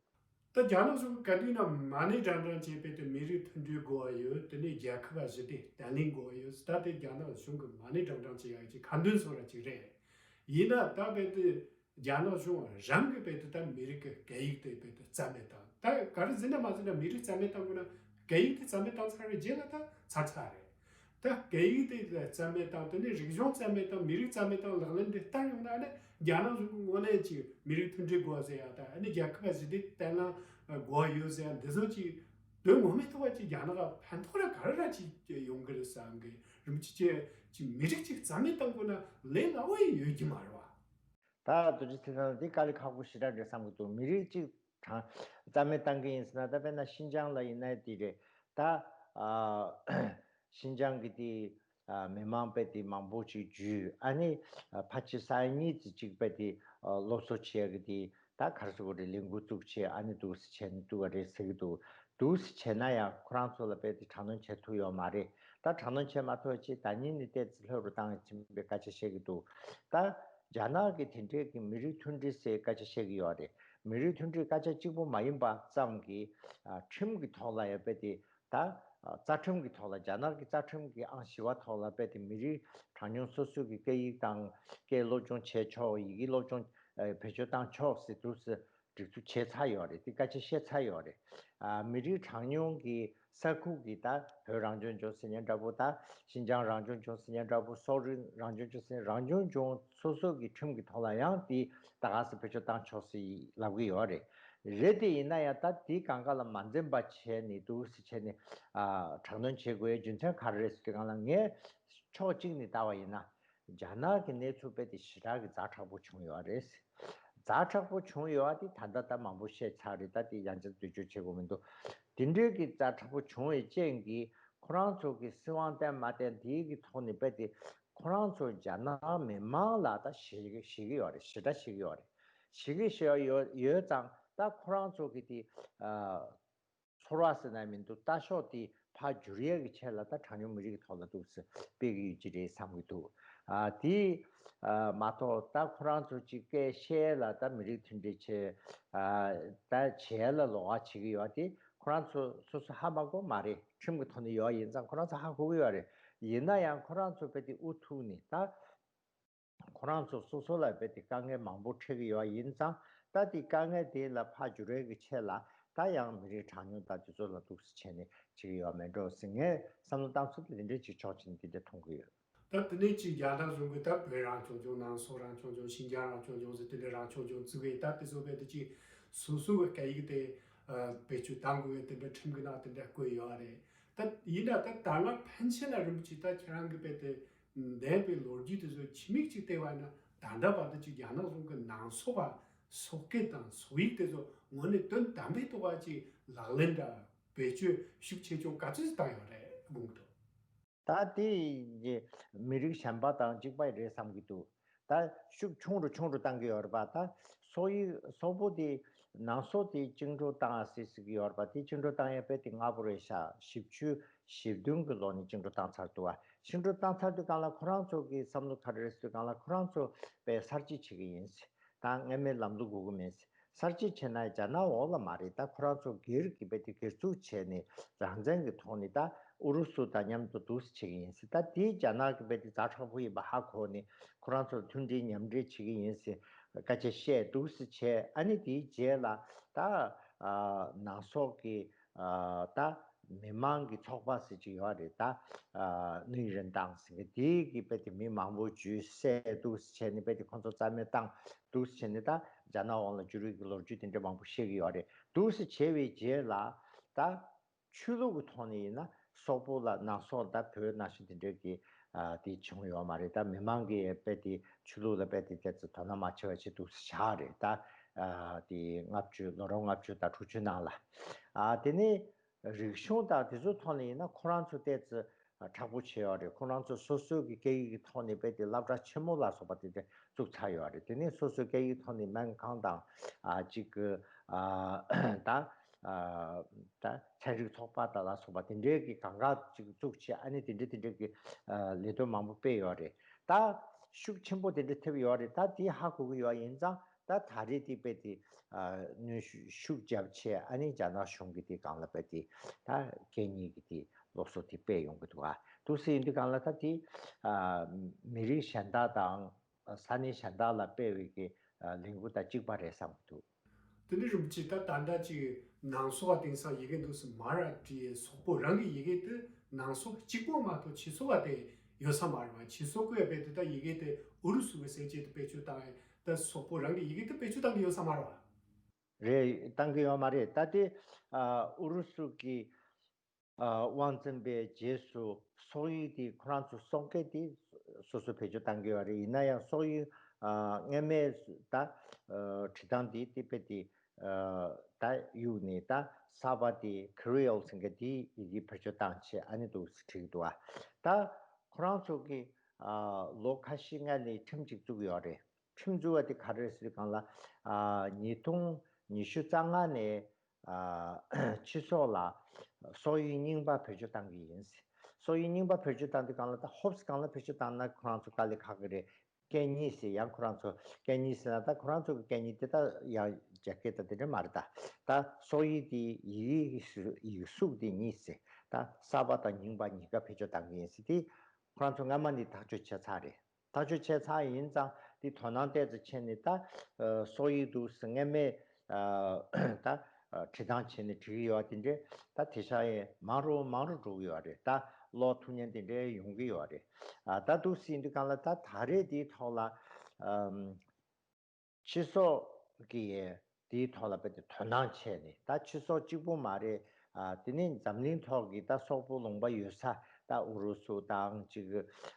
ད་རྒྱ་ནག་གཞུང་གིས་ག་དུས་ན་མ་ཎི་བགྲང་བགྲང་བྱས་པའི་དེ་མི་རིགས་མཐུན་སྒྲིལ་དགོས་པ་ཡོད། དེ་ནས་རྒྱལ་ཁབ་ཞི་བདེ་བརྟན་ལྷིང་དགོས་པ་ཡོད། ད་དེ་རྒྱ་ནག་གཞུང་གིས་མ་ཎི་བགྲང་བགྲང་བྱེད་ཡག་ཅིག་ཁ་འདོན་བཟོ་ར་ཅིག་རེད། ཡིན་ན་ད་དཔེ་དེ་རྒྱ་ནག་གཞུང་རང་གི་དཔེ་དེ་ད་མི་རིགས་ཀྱི་སྐད་ཡིག་དེ་དཔེ་དེ་རྩ་མེད་བཏང་། ད་ག་རེ་ཟེར་ན་མ་ཟེར་ན་མི་རིགས་རྩ་མེད་བཏང་དགོས་ན་སྐད་ཡིག་དེ་རྩ་མེད་བཏང་ཚར་བའི་རྗེས་ལ་ད་ཚར་ཚར་རེད། ད་སྐད་ཡིག་དེ་རྩ་མེད་བཏང་། དེ་ནས་རིག་གཞུང་རྩ་མེད་བཏང་། མི་རིགས་རྩ་མེད་བཏང་། ལག་ལེན་དེ་བསྟར་ཡོང་ན་ཨ་ནི་རྒྱ་ནག་གཞུང་གི་ངོས་ནས་ཅིག་མི་རིགས་མཐུན་སྒྲིལ་དགོས་ཟེར་ཡ་དང་། ཨ་ནི་རྒྱལ་ཁབ་ཞི་བདེ་བརྟན་ལྷིང་དགོས་ཡོད་ཟེར་ཡ་འདི་ཚོ་ཅིག་དོན་ངོ་མའི་ཐོག་ཅིག་རྒྱ་ནག་ཕན་ཐོགས་ར་ག་རེ་ར་ཅིག་ཡོང་གི་རེད་བསམ་གི། རིན་པོ་ཆེ་ཅིག་མི་རིགས་ཅིག་རྩ་མེད་བཏང་དགོས་ན་ལས་སླ་བོ་ཡིན་ཡོད་ཀྱི་མ་རེད་བ། ད་དུ་ཅི་ཚེ་ཚང་འདི་དཀའ་ལས་ཁག་པོ་ཞེ་དྲག་རེད་བསམ་གི་འདུག་མི་རིགས་ཅིག་གྲངས་རྩ་མེད་བཏང་གི་ཡིན་ཟེར་ན། ད་དཔེར་ན་ཤིན་ཅང་ལ་ཡིན་ན་དེ་རེད། ད་ཨ་ཤིན་ཅང་གི་དེ་ཨ་མི་མང་དཔེ་དེ་མང་པོ་ཅིག་འཇུས། ཨ་ནི་ཨ་ཕལ་ཆེར་ས་ཡ་གཉིས་ཙམ་ཅིག་དཔེ་དེ་ཨ་སློབ་གསོ་བྱེད་ཡ་གི་དེ་ད་ག་རེ་ཟེར་དགོས་རེད། ལས་འགུལ་བཙུགས་བྱས་ཨ་ནི་འདུག་སེ་བྱས་ནས་འདུག་ག་རེད་ཟེར་གི་འདུག་འདུག་སེ་བྱས་ན་ཡང་ཁོ་རང་ཚོ་ལ་དཔེ་དེ་དྲག་གནོན་བྱེད་ཐུབ་ཡོད་མ་རེད། ད་དྲག་གནོན་བྱེད་མ་ཐུབ་ཅེས་ད་ཉིན་ནས་ཏོག་ཙམ་ལྷོད་རུ་བཏང་ཕྱིན་པའི་སྐད་ཆ་བཤད་གི་འདུག་ད་རྒྱ་ནག་གི་དེ་འདྲས་ཀྱི་མི་རིགས་མཐུན་སྒྲིལ་ཟེར་སྐད་ཆ་བཤད་གི་ཡོད་རེད། མི་རིགས་མཐུན་སྒྲིལ་སྐད་ཆ་གཅིག་པོ་མ་ཡིན་པ་ཙམ་གྱིས་ཨ་ཁྲིམས་ཀྱི་ཐོག་ལ་ཡང་དཔེ་དེ་ད་ཨ་རྩ་ཁྲིམས་ཀྱི་ཐོག་ལ། རྒྱ་ནག་གི་རྩ་ཁྲིམས་ཀྱི་ཨང་བཞི་པ་ཐོག་ལ་དཔེ་དེ་མི་རིགས་གྲངས་ཉུང་སོ་སོ་གི་སྐད་ཡིག་དང་སྐད་སློབ་སྦྱོང་བྱས་ཆོག་ཡི་གེ་སློབ་སྦྱོང་ཨ་བེད་སྤྱོད་བཏང་ཆོག་ཟེར་འདུག་སེ་སྒྲིག་འཛུགས་བྱས་ཚར་ཡོད་རེད། དེ་སྐད་ཆ་བཤད་ཚར་ཡོད་རེད། ཨ་མི་རིགས་གྲངས་ཉུང་གི་ ས་ཁུལ་གྱི་ད་བོད་རང་སྐྱོང་ལྗོངས་ཟེར་མཁན་འདྲ་པོ། ད་ཤིན་ཅང་རང་སྐྱོང་ལྗོངས་ཟེར་མཁན་འདྲ་པོ། སོག་རིགས་རང་སྐྱོང་ལྗོངས་ཟེར་མཁན། རང་སྐྱོང་ལྗོངས་སོ་སོ་གི་ཁྲིམས་ཀྱི་ཐོག་ལ་ཡང་དེ་ད་ག་སེ་བེད་སྤྱོད་བཏང་ཆོག་ཟེར་ལབ་གི་ཡོད་རེད། རེད་དེ་ཡིན་ན་ཡང་ད་དེའི་སྒང་ག་ལ་མ་འཛེམས་པ་བྱས་ནས་འདུག་སེ་བྱས་ནས་ཨ་དྲག་གནོན་བྱེད་དགོས་རྒྱུ་མཚན་ག་རེ་རེད་ཟེར་དུས་སྒང་ལ། ངས་ཕྱོགས་གཅིག་ནས་ལྟ་བ་ཡིན་ན། རྒྱ་ནག་གི་གནས་ཚུལ་དཔེ་དེ་ཞེ་དྲག་གི་ཛ་དྲག་པོ་བྱུང་ཡོད་རེད། ཛ་དྲག་པོ་བྱུང་ཡོད་དེ་ད་ལྟ་ད་མང་པོ་བཤད་ཚར་རེད། ད་དེ་ཡང་བསྐྱར་བསྡུས་བརྗོད་བྱེད་དགོས་མི་འདུག་དེ་འདྲའི་གི་ཛ་དྲག་པོ་བྱུང་བའི་རྐྱེན་གྱིས་ཁོ་རང་ཚོ་གི་སྲིད་དབང་བརྟན་མ་བརྟན་དེའི་གི་ཐོག་ནས་དཔེ་དེ་ཁོ་རང་ཚོ་རྒྱ་ནག་མི་མང་ལ་ད་ཞེད་ཞེད་ཀྱི་ཡོད་རེད། ཞེ་དྲག་ཞེད་ཀྱི་ཡོད་རེད། ཞེད་ཀྱི་ཞེད་ཡོད་ཡོད་ཙང་ད་ཁོ་རང་ཚོ་གི་དེ་ཨ། ཚོར་བ་ཟེར་ན་མི་འདུག་ལྟ་ཕྱོགས་དེ་ཕར་བསྒྱུར་ཡས་ཀྱི་ཆེད་ལ་ད་གྲངས་ཉུང་མི་རིགས་ཀྱི་ཐོག་ལ་འདུག་སེ་སྤེལ་གྱི་ཡོད་ཀྱི་རེད་བསམ་གྱི་འདུག་ཨ་དེ་ཨ་མ་གཏོགས་ད་ཁོ་རང་ཚོ་གཅིག་སྐད་བཤད་ལ་ད་མི་རིགས་མཐུན་སྒྲིལ་བྱེད་ཨ་ད་བྱེད་ལ་ལོགས་ཀ་བྱེད་ཀྱི་ཡོད་དེ་ཁོ་རང་ཚོ་སོ་སོ་ཧ་མ་གོ་མ་རེད། ཁྲིམས་ཀྱི་ཐོག་ནས་ཡོད་ཡིན་ཙང་ཁོ་རང་ཚོ་ཧ་གོ་གི་ཡོད་རེད། ཡིན་ན་ཡང་ཁོ་རང་ཚོ་དཔེ་དེ་འུ་ཐུག་ནས་ད། ཁོ་རང་ཚོ་སོ་སོ་ལ་རྦད་དེ་དཀའ་ངལ་མང་པོ་འཕྲད་ཀྱི་ཡོད་ཡིན་ཙང་། ད་དེ་དཀའ་ངལ་དེ་ལ་ཕར་བསྒྱུར་ཡས་ཀྱི་ཆེད་ལ་ད་ཡང་མི་རིགས་གྲངས་ཉུང་དང་དེ་ཚོ་ལ་འདུག་སེ་བྱས་ནས་བྱེད་ཀྱི་ཡོད་མེད་འགྲོ་ཟེར། ངས་བསམ་བློ་བཏང་ཚུལ་དེ་འདྲ་ཅིག་ཕྱོགས་གཅིག་ནས་དེ་འདྲ་མཐོང་གི་ཡོད། ད་དེ་ནས་ཅིག་རྒྱ་ནག་གཞུང་གིས་ད་བོད་རང་སྐྱོང་ལྗོངས། ནང་སོག་རང་སྐྱོང་ལྗོངས། ཤིན་ཅང་རང་སྐྱོང་ལྗོངས་ཟེར་དེ་འདྲ་རང་སྐྱོང་ལྗོངས་བཙུགས་པས། ད་དེ་ཚོ་རྦད་དེ་ཅིག་སོ་སོ་གི་སྐད་ཡིག་དེ་བེད་སྤྱོད་གཏང་དགོས་པའི་དེ་འདྲ་ཁྲིམས་ཀྱི་ནང་དེ་འདྲ་བཀོད་ཡོད་རེད། ད་ཡིན་ན་ད་ད་སྔ་ཕན་ཆད་ལ་རིན་པོ་ཆེ་ད་ཁྱེད་རང་གིས་རྦད་དེ་འདས་པའི་ལོ་རྒྱུས་དེ་ཚོ་ཕྱི་མིག་ཅིག་བལྟས་པ་ན། ད་ལྟ་བར་དུ་ཅིག་རྒྱ་ནག་གཞུང་གི་ནང་སོག་པ་སོག་སྐད་དང་སོག་ཡིག་དེ་ཚོ་དངོས་གནས་དོན་དམ་པའི་ཐོག་ཅིག་ལག་ལེན་དང་བེད་སྤྱོད་ཤུགས་ཆེ་ཆུང་ག་ཚོད་བཏང་ཡོད་རེད་དགོངས་འདུག་ད་དེ་མི་རིགས་གཞན་པ་དང་གཅིག་པ་རེད་བསམ་གྱི་འདུག་ད་ཤུགས་ཆུང་རུ་ཆུང་རུ་བཏང་གི་ཡོད་རེད་པ། ད་སོག་ཡིག་སོག་པོ་དེ་ནང་སོག་དེ་བཅིངས་འགྲོལ་བཏང་ཨ་སྲིད་ཟེར་གྱི་ཡོད་རེད་པ། དེ་བཅིངས་འགྲོལ་བཏང་ཡས་དཔེ་དེ་སྔ་པོ་རེད་ཤག་བཞི་བཅུ་ཞེ་བདུན་གྱི་ལོ་ནས་བཅིངས་འགྲོལ་བཏང་ཚར་འདུག་བ། བཅིངས་འགྲོལ་བཏང་ཚར་དུས་སྒང་ལ་ཁོ་རང་ཚོ་གི་བསམ་བློ་ག་རེ་རེད་ཟེར་དུས་སྒང་ལ། ཁོ་རང་ཚོ་དཔེ་གསར་བརྗེ་བྱེད་ཀྱི་ཡིན་ཟེར། ད་སྔ་མའི་ལམ་ལུགས་དགོས་ཀྱི་མེད་ཟེར། གསར་བརྗེ་བྱས་ན་རྒྱ་ནག་འོག་ལ་མ་རེད། ད་ཁོ་རང་ཚོ་སྒེར་གྱི་དཔེ་དེ་སྒེར་བཙུགས་བྱས་ནས་རང་བཙན་གྱི་ཐོག་ནས་ད་ཨུ་རུ་སུ་དང་མཉམ་དུ་འདུག་སེ་བྱེད་ཀྱི་ཡིན་ཟེར། ད་དེ་རྒྱ་ནག་གི་དཔེ་དེ་ཛ་དྲག་པོ་ཡིན་པ་ཧ་གོ་ནས་ཁོ་རང་ཚོར་མཐུན་སྒྲིལ་མཉམ་འབྲེལ་བྱེད་ཀྱི་ཡིན་ཟེར་སྐད་ཆ་བཤད་འདུག་སེ་བྱས། ཨ་ནི་དེའི་རྗེས་ལ་ད་ཨ་ནང་སོག་གི་ཨ་ད་མི་མང་གི་ཚོགས་པ་ཟེར་གྱི་ཡོད་རེད། ད་ཨ་ནུས་རིན་ཏང་ཟེར་མཁན་དེའི་གི་དཔེ་དེ་མི་མང་པོ་བརྒྱུད་བསད་འདུག་སེ་བྱས་ནས་དཔེ་དེ་ཁོང་ཚོ་རྩ་མེད་བཏང་འདུག་སེ་བྱས་ནས། ད་རྒྱ་ནག་འོག་ལ་འགྱུར་བའི་གི་ལོ་རྒྱུས་དེ་འདྲ་མང་པོ་བཤད་ཀྱི་ཡོད་རེད། འདུག་སེ་བྱས་པའི་རྗེས་ལ་ད་ཆོས་ལུགས་ཀྱི་ཐོག་ནས་ཡིན་ན་སོག་པོ་ལ་ནང་སོག་ད་བོད་ནང་བཞིན་དེ་འདྲའི་གི་ཨ་དེ་བྱུང་ཡོད་མ་རེད། ད་མི་མང་གིས་དཔེ་དེ་ཆོས་ལུགས་ལ་དཔེ་དེ་ཏོག་ཙམ་དོ་སྣང་མ་བྱེད་པ་བྱས་འདུག་སེ་བཞག་རེད། ད་ཨ་དེ་ལྔ་བཅུ་ལོ་རབས་ལྔ་བཅུ་དང་དྲུག་ཅུ་ནང་ལ། ཨ་དེ་ནས་རིག་གཞུང་དང་དེ་ཚོའི་ཐོག་ནས་ཡིན་ན་ཁོ་རང་ཚོ་ཏོག་ཙམ་མཁྲེགས་པོ་བྱས་ཡོད་རེད། ཁོ་རང་ཚོ་སོ་སོའི་གི་སྐད་ཡིག་གི་ཐོག་ནས་དཔེ་དེ་སློབ་གྲྭ་ཆེན་མོ་ལ་སོགས་པ་དེ་འདྲ་བཙུགས་ཚར་ཡོད་རེད། དེ་ནས་སོ་སོའི་སྐད་ཡིག་ཐོག་ནས་སྨན་ཁང་དང་ཨ་གཅིག་གི་ཨ་ད་ཨ་ད་ཚན་རིག་ཚོགས་པ་དང་ལ་སོགས་པ་དེ་འདྲའི་གི་གང་ག་ཅིག་བཙུགས་བྱས། ཨ་ནི་དེ་འདྲའི་དེ་འདྲའི་གི་ཨ་ལས་དོན་མང་པོ་སྤེལ་ཡོད་རེད། ད་ཤུགས་ཆེན་པོ་དེ་འདྲ་ཐེབས་ཡོད་རེད། ད་དེ་ཧ་གོ་གི་ཡོད། ཡིན་ཙང་ད་ད་རེས་དེ་དཔེ་དེ་ཨ་ནུས་ཤུགས་བརྒྱབ་བྱས། ཨ་ནི་རྒྱ་ནག་གཞུང་གིས་དེ་སྒང་ལ་དཔེ་དེ་ད་སྐད་གཉིས་ཀྱི་དེ་སློབ་གསོ་དེ་སྤེལ་ཡོང་གི་འདུག་ཨ། འདུག་སེ་ཡིན་དུས་སྒང་ལ་ད་དེ་ཨ་མི་རིགས་གཞན་དག་དང་ས་གནས་གཞན་དག་ལ་སྤེལ་བའི་གི་ཨ་ལས་འགུལ་དང་གཅིག་པ་རེད་བསམ་གྱི་འདུག་དེ་ནི་རིན་པོ་ཆེ་ད་ད་ལྟ་ཅིག་ནང་སོག་པ་དེང་སང་ཡི་གེ་འདུག་སེ་མར་བྲིས། སོག་པོ་རང་གི་ཡི་གེ་དེ་ནང་སོག་གཅིག་པོ་མ་གཏོགས་ཕྱི་སོག་པ་དེ་ཡོད་ས་མ་རེད་བ། ཕྱི་སོག་པོས་རྦད་དེ་ད་ཡི་གེ་དེ་ཨུ་རུ་སུ་གི་གསལ་བྱེད་དེ་བེད་སྤྱོད་བཏང་ཡས། ད་སོག་པོ་རང་གི་ཡི་གེ་དེ་བེད་སྤྱོད་བཏང་གི་ཡོད་ས་མ་རེད་བ། རེད། བཏང་གི་ཡོད་མ་རེད། ད་དེ་ཨ་ཨུ་རུ་སུ་གི་ཨ་དབང་བཙན་པའི་རྗེས་སུ་སོག་ཡིག་དེ་ཁོ་རང་ཚོ་སོག་སྐད་དེ་སོ་སོ་བེད་སྤྱོད་བཏང་གི་ཡོད་རེད། ཡིན་ན་ཡང་སོག་ཡིག་ཨ་སྔ་མའི་ད་ཨ་བྲིས་སྟངས་དེ་དེ་དཔེ་དེ་ཨ་ད་གཡུག་ནས་ད་གསར་པ་དེ་Creole་ཟེར་མཁན་དེ་ཡི་གེ་བེད་སྤྱོད་བཏང་བྱས། ཨ་ནི་འདུག་སེ་བྲིས་འདུག་ཨ། ད་ཁོ་རང་ཚོ་གི་ཨ་ལོ་ཁ་ཤས་སྔ་ནས་ཁྲིམས་ཅིག་བཙུགས་ཡོད་རེད། ཁྲིམས་བཙུགས་པ་དེ་ག་རེ་རེད་ཟེར་དུས་སྒང་ལ། ཨ་ཉིས་སྟོང་ཉི་ཤུ་རྩ་ལྔ་ནས་ཨ་ཕྱི་སོག་ལ་སོག་ཡིག་རྙིང་པ་བེད་སྤྱོད་བཏང་གི་ཡིན་ཟེར། སོག་ཡིག་རྙིང་པ་བེད་སྤྱོད་བཏང་དུས་སྒང་ལ། ད་ཧོབ་སི་སྒང་ལ་བེད་སྤྱོད་བཏང་ན་ཁོ་རང་ཚོ་དཀའ་ལས་ཁག་གི་རེད། སྐད་གཉིས་ཟེར། ཡང་ཁོ་རང་ཚོ་སྐད་གཉིས་ཟེར་ན། ད་ཁོ་རང་ཚོ་གི་སྐད་གཉིས་དེ་ད་ཡང་རྒྱ་སྐད་དང་དེ་འདྲ་མ་རེད། ད་ད་སོག་ཡིག་དེ་ཡི་གེ་ཡིག་གཟུགས་དེ་གཉིས་ཟེར། ད་གསར་པ་དང་རྙིང་པ་གཉིས་ཀ་བེད་སྤྱོད་བཏང་གི་ཡིན་ཟེར། དེ་ཁོ་རང་ཚོ་སྔ་མ་ནས་ཐག་གཅོད་བྱས་ཚར་རེད། ཐག་གཅོད་བྱས་ཚར་ཡིན་ཙང་། དེ་དོ་སྣང་ཏོག་ཙམ་བྱས་ནས། ད་ཨ་སོག་ཡིག་འདུག་སེ་སྔ་མའི་ཨ་ད་ ཨ་བྲིས་སྟངས་བྱས་ནས་བྲིས་ཀྱི་ཡོད་པ་དེ་འདྲས་ད་དེང་སང་ཡང་མང་རུ་མང་རུ་འགྲོ་གི་ཡོད་རེད། ད་ཀློག་ཐུབ་མཁན་དེ་འདྲས་ཡོང་གི་ཡོད་རེད། ཨ་ད་འདུག་སེ་ཡིན་དུས་སྒང་ལ་ད་ད་རེས་དེའི་ཐོག་ལ་ཨམ་སྤྱི་ཚོགས་ཀྱི་དེའི་ཐོག་ལ་དཔེ་དེ་དོ་སྣང་བྱས་ནས། ད་སྤྱི་ཚོགས་གཅིག་པུ་མ་རེད། ཨ་དེ་ནས་འཛམ་གླིང་ཐོག་གི་ད་སོག་པོ་ལུང་པ་ཡོད་ས། ད་ཨུ་རུ་སུ་དང་ཅིག་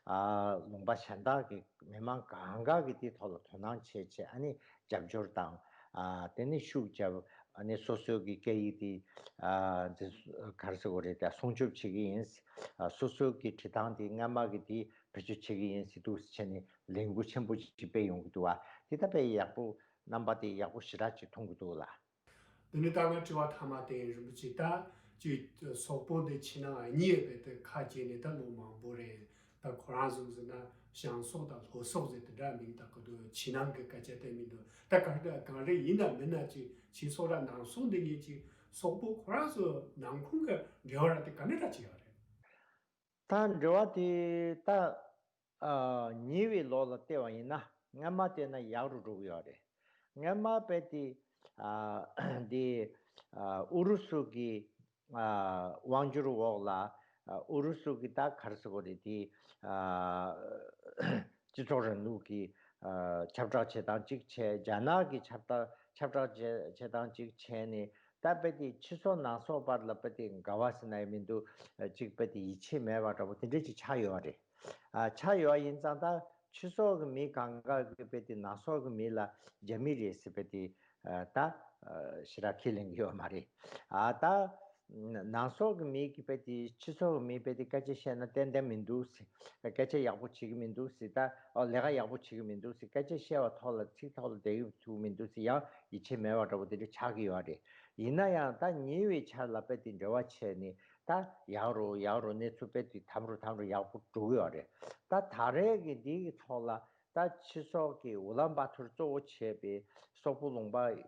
ཨ་ལུང་པ་གཞན་དག་གི་མི་མང་གང་ག་གི་དེའི་ཐོག་ལ་དོ་སྣང་བྱས་བྱས། ཨ་ནི་རྒྱབ་སྐྱོར་དང་། ཨ་དེ་ནས་ཤུགས་རྒྱབ། ཨ་ནི་སོ་སོའི་གི་སྐད་ཡིག་དེ་ཨ་འདི་ག་རེ་ཟེར་དགོས་རེད། ད་སྲུང་སྐྱོབ་བྱེད་ཀྱི་ཡིན། ཨ་སོ་སོའི་གི་བྲིས་སྟངས་དེ་སྔ་མ་གི་དེ་བེད་སྤྱོད་བྱེད་ཀྱི་ཡིན་ཟེར་འདུག་སེ་བྱས་ནས་ལས་འགུལ་ཆེན་པོ་ཅིག་སྤེལ་ཡོང་གི་འདུག་བ། དེ་ད་དཔེ་ཡག་པོ། རྣམ་པ་དེ་ཡག་པོ་ཞེ་དྲག་ཅིག་མཐོང་གི་འདུག་ལགས། འདི་ནི་ད་ང་དྲི་བ་མཐའ་མ་དེ་ཡིན། རིན་པོ་ཆེ། ད་ཅིག་སོག་པོ་འདི་ཕྱི་ནང་གཉིས་རྦད་དེ་ཁ་གྱེས་ནས་ད་ལོ་མང་པོ་རེད། ད་ཁོ་རང་ཚོ་ཟེར་ན་བྱང་སོག་དང་ལྷོ་སོག་ཟེར་དེ་འདྲ་མིང་བཏགས་ཀྱི་འདུག། ཕྱི་ནང་གི་སྐད་ཆ་དེ་མི་འདུག། ད་ག་ག་རེ་ཡིན་ན་མིན་ན་ཅིག་ཕྱི་སོག་ར་ནང་སོག་འདི་གཉིས་ཀྱི་སོག་པོ་ཁོ་རང་ཚོ་ནང་ཁོངས་ཀྱི་འབྲེལ་བ་ར་དེ་ག་འདྲ་འདྲ་ཅིག་ཡོད་རེད། ད་འབྲེལ་བ་དེ་ད་ཨ་ཉེ་བའི་ལོ་ལ་བལྟས་པ་ཡིན་ན། སྔ་མ་བལྟས་ན་ཡག་རུ་འགྲོ་གི་ཡོད་རེད། སྔ་མ་དཔེ་དེ་ཨ་འདི་ཨ་ཨུ་རུ་སུ་གི་ཨ་དབང་སྒྱུར་འོག་ལ། ཨ་ཨུ་རུ་སུ་གི་ད་ག་རེ་ཟེར་དགོས་རེད། དེ་ཨ་སྤྱི་ཚོགས་རིང་ལུགས་ཀྱི་ཨ་ཁྱབ་བསྒྲགས་བྱེད་སྟངས་གཅིག་བྱས། རྒྱ་ནག་གི་ཁྱབ་བསྒྲགས་ཁྱབ་བསྒྲགས་བྱེད་བྱེད་སྟངས་གཅིག་བྱས་ནས། ད་དཔེ་དེ་ཕྱི་སོག་ནང་སོག་བར་ལ་དཔེ་དེ་འགལ་བ་ཟེར་ན་ཡང་མི་འདུག། ཨ་གཅིག་དཔེ་དེ་ཡིད་ཆེས་མེད་པ་འདྲ་པོ་དེ་འདྲས་ཅིག་ཆགས་ཡོད་རེད། ཨ་ཆགས་ཡོད་ཡིན་ཙང་ད་ཕྱི་སོག་གི་མི་གང་ག་གིས་དཔེ་དེ་ནང་སོག་གི་མི་ལ་རྒྱ་མི་རེད་ཟེར་དཔེ་དེ་ཨ་ད་ཨ་ཞེ་དྲག་ཁས་ལེན་གྱི་ཡོད་མ་རེད། ཨ་ད་ནང་སོག་གི་མི་གིས་དཔེ་དེ་ཕྱི་སོག་གི་མི་དཔེ་དེ་སྐད་ཆ་བཤད་ན་ཏན་ཏན་མི་འདུག་ཟེར། སྐད་ཆ་ཡག་པོ་བྱེད་ཀྱི་མི་འདུག་ཟེར། ད་ཨོ་ལས་ཀ་ཡག་པོ་བྱེད་ཀྱི་མི་འདུག་ཟེར། སྐད་ཆ་བཤད་པ་ཐོག་ལ་ཚིག་ཐོག་ལ་བསྡད་ཀྱི་ཐུབ་མི་འདུག་ཟེར། ཡང་ཡིད་ཆེས་མེད་པ་འདྲ་པོ་དེ་འདྲ་ཆགས་ཀྱི་ཡོད་རེད། ཡིན་ན་ཡང་ད་ཉེ་བའི་ཆར་ལ་དཔེ་དེ་འབྲེལ་བ་བྱས་ནས་ད་ཡག་རུ་ཡག་རུ་གནས་ཚུལ་དཔེ་དེ་དམ་རུ་དམ་རུ་ཡག་པོ་འགྲོ་གི་ཡོད་རེད། ད་ད་རེས་ཀྱི་འདི་གི་ཐོག་ལ་ད་ཕྱི་སོག་གི་ཨུ་ལན་བ་ཐུར་གཙོ་བོ་བྱས་པའི་སོག་པོ་ལུང་པ།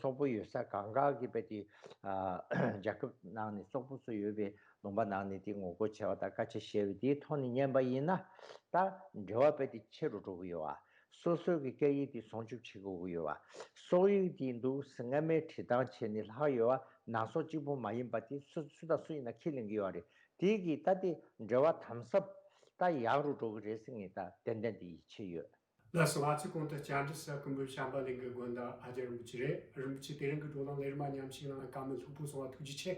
སོག་པོ་ཡོད་ས་གང་ག་གི་དཔེ་དེ་ཨ་རྒྱལ་ཁབ་ནང་ནས་སོག་པོ་ཚོ་ཡོད་པའི་ལུང་པ་ནང་ནས་དེ་ངོ་རྒོལ་བྱས་པ་དང་སྐད་ཆ་བཤད་པའི་དེའི་ཐོག་ནས་ཉན་པ་ཡིན་ན། ད་འབྲེལ་བ་དཔེ་དེ་ཆེ་རུ་འགྲོ་གི་ཡོད་པ། སོ་སོའི་གི་སྐད་ཡིག་དེ་སྲུང་སྐྱོབ་བྱེད་དགོས་ཀྱི་ཡོད་པ། སོག་ཡིག་དེ་འདུག་སེ་སྔ་མའི་བྲིས་སྟངས་བྱས་ནས་ལྷག་ཡོད་པ། ནང་སོག་གཅིག་པུ་མ་ཡིན་པ་དེ་སུ་སུ་དང་སུ་ཡིན་ན་ཁས་ལེན་གྱི་ཡོད་རེད། དེ་གི་ད་དེ་འབྲེལ་བ་དམ་ཟབ་ད་ཡག་རུ་འགྲོ་གི་རེད་ཟེར་ངས་ད་ཏན་ཏན་དེ་ཡིད་ཆེས་ཡོད། ལགས་སོ། ང་ཚོའི་གོང་དུ་བཅར་འདྲི་ཞུ་མཁན་བོད་བྱམས་པ་གླིང་གི་དགོན་བདག་ཨ་ཅག་རིན་པོ་ཆེ་རེད། རིན་པོ་ཆེ་དེ་རིང་གི་བགྲོ་གླེང་ལས་རིམ་མཉམ་ཞུགས་གནང་བར་བཀའ་མོལ་ལྷུག་པོ་གསུང་བ་ཐུགས་རྗེ་ཆེ།